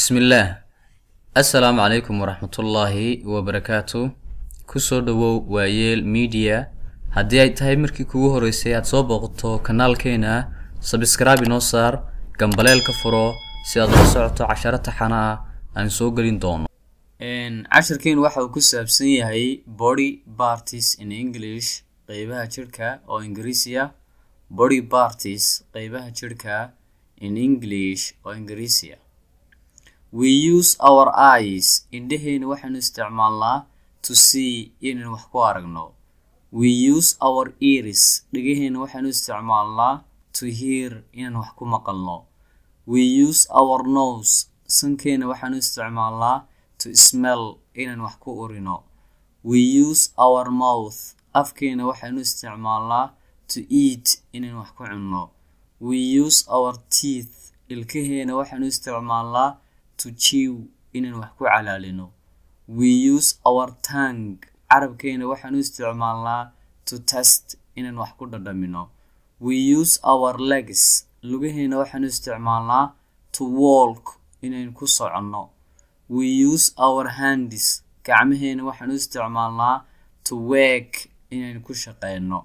Bismillaah. Assalaamu calaykum waraxmatullaahi wabarakaatu. Kusoo dhawow Waayeel Media. Haddii ay tahay markii kugu horeysay aad soo booqato kanaalkeena, subscribe inoo saar, gambaleelka furo si aad ula socoto casharo taxana ah aan soo gelin doono. Casharkeen waxa uu ku saabsan yahay body parts in English, qeybaha jirka oo Ingiriisi ah. Body parts, qeybaha jirka, in English, oo Ingiriisi ah. We use our eyes, indhaheena waxaanu isticmaalnaa, to see, inaan wax ku aragno. We use our ears, dhegaheena waxaanu isticmaalnaa, to hear, inaan wax ku maqalno. We use our nose, sankeena waxaanu isticmaalnaa, to smell, inaan wax ku urino. We use our mouth, afkeena waxaanu isticmaalnaa, to eat, inaan wax ku cunno. We use our teeth, ilkaheena waxaanu isticmaalnaa, to chew, inaan wax ku calaalino. We use our tongue, carabkeena waxaanu isticmaalnaa, to taste, inaan wax ku dhadhamino. We use our legs, lugaheena waxaanu isticmaalnaa, to walk, inaan ku soconno. We use our hands, gacmaheena waxaanu isticmaalnaa, to work, inaan ku shaqeyno.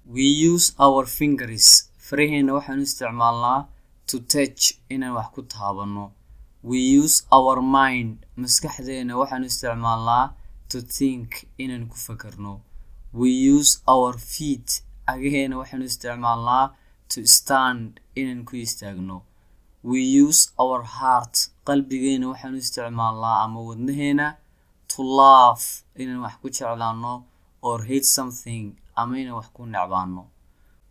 We use our fingers, faraheena waxaanu isticmaalnaa, to touch, inaan wax ku taabanno. We use our mind, maskaxdeena waxaanu isticmaalnaa, to think, inaan ku fakarno. We use our feet, cagaheena waxaanu isticmaalnaa, to stand, inaan ku istaagno. We use our heart, qalbigeena waxaanu isticmaalnaa ama wadnaheena, to love, inaan wax ku jeclaano, or hate something, ama inaan wax ku necbaano.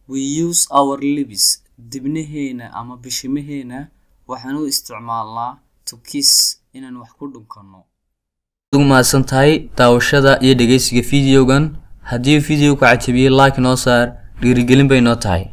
We use our lips, dibnaheena ama bishimaheena waxaan u isticmaalnaa, to kiss, inaan wax ku dhunkano. Ugu mahadsan tahay daawashada iyo dhegeysiga videogan. Haddii video ku cajabiyey, like noo saar, dhiirigelin bay noo tahay.